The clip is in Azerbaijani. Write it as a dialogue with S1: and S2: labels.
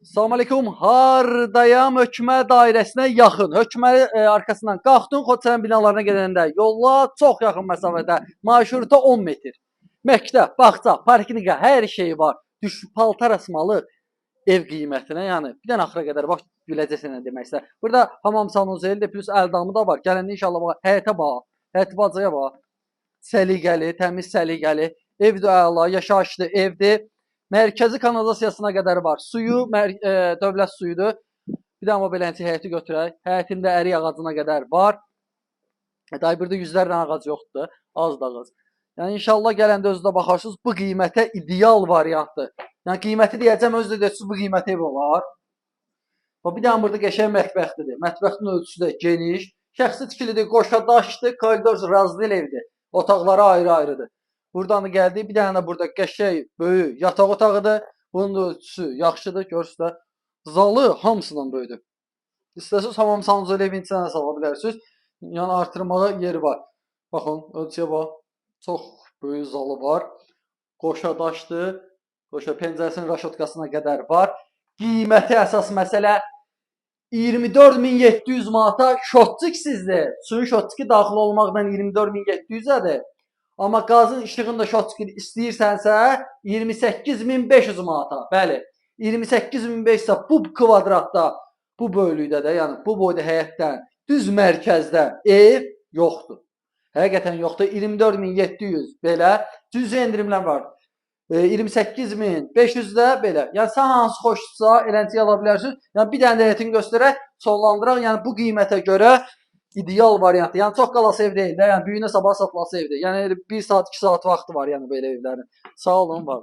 S1: Salam aleykum. Hardayam? Hökumət dairəsinə yaxın. Hökumət arkasından qalxdın Xocalı binalarına gedəndə yolla çox yaxın məsafədə, marşruta 10 metr. Məktəb, bağça, poliklinika, hər şey var. Düş paltar asmalı ev qiymətinə, yəni bir dənə axıra qədər bax biləcəksən nə deməksə. Burada hamam sanuzeldir, plus əldamı da var. Gələndə inşallah bax həyətə bax, həyət bacaya bax. Səliqəli, təmiz səliqəli. Ev də əla, yaşayışlı evdir. Mərkəzi kanalizasiyasına qədər var. Suyu dövlət suyudur. Bir də amma beləncə həyəti götürək. Həyətində ərik ağacına qədər var. Day burada yüzlərlə ağac yoxdur, az da ağac. Yəni inşallah gələndə özünüz də baxarsınız, bu qiymətə ideal variantdır. Yəni qiyməti deyəcəm, özünüz də deyəcəksiniz bu qiymətə ev olar. Bax bir dənə burada qəşəng mətbəxdir. Mətbəxin ölçüsü də geniş. Şəxsi tikilidir, qoşa daşdır, koridor razdel evdir. Otaqları ayrı-ayrıdır. Buradan da gəldik. Bir dənə də burada qəşəng böyük yataq otağıdır. Bunun da ölçüsü yaxşıdır, görürsünüz də. Zalı hamısından böyükdür. İstəsəniz hamam sanuzel evin içinə də sala bilərsiniz. Yəni artırmağa yeri var. Baxın, ölçüyə bax. Çox böyük zalı var. Qoşa daşdır. Qoşa pəncərəsinin raşotkasına qədər var. Qiyməti əsas məsələ 24.700 manata şotçiksizdir. Suyun şotçiki daxil olmaqla 24.700-ədir. Amma qazın işığın da şotçiki istəyirsənsə 28.500 manata. Bəli. 28.500-ə bu kvadratda, bu böyüklükdə də, yəni bu boyda həyətdən düz mərkəzdə ev yoxdur. Həqiqətən yoxdur. 24.700 belə cüzi endirimlər var. 28.500 də belə. Yəni sən hansı xoşdursa eləncə ala bilərsiniz. Yəni bir dənə də həyətini göstərək, sonlandıraq. Yəni bu qiymətə görə ideal variantdır. Yəni çox qalası ev deyil də. Yəni bu günə sabah satılası evdir. Yəni elə 1 saat, 2 saat vaxtı var yəni belə evlərin. Sağ olun, var.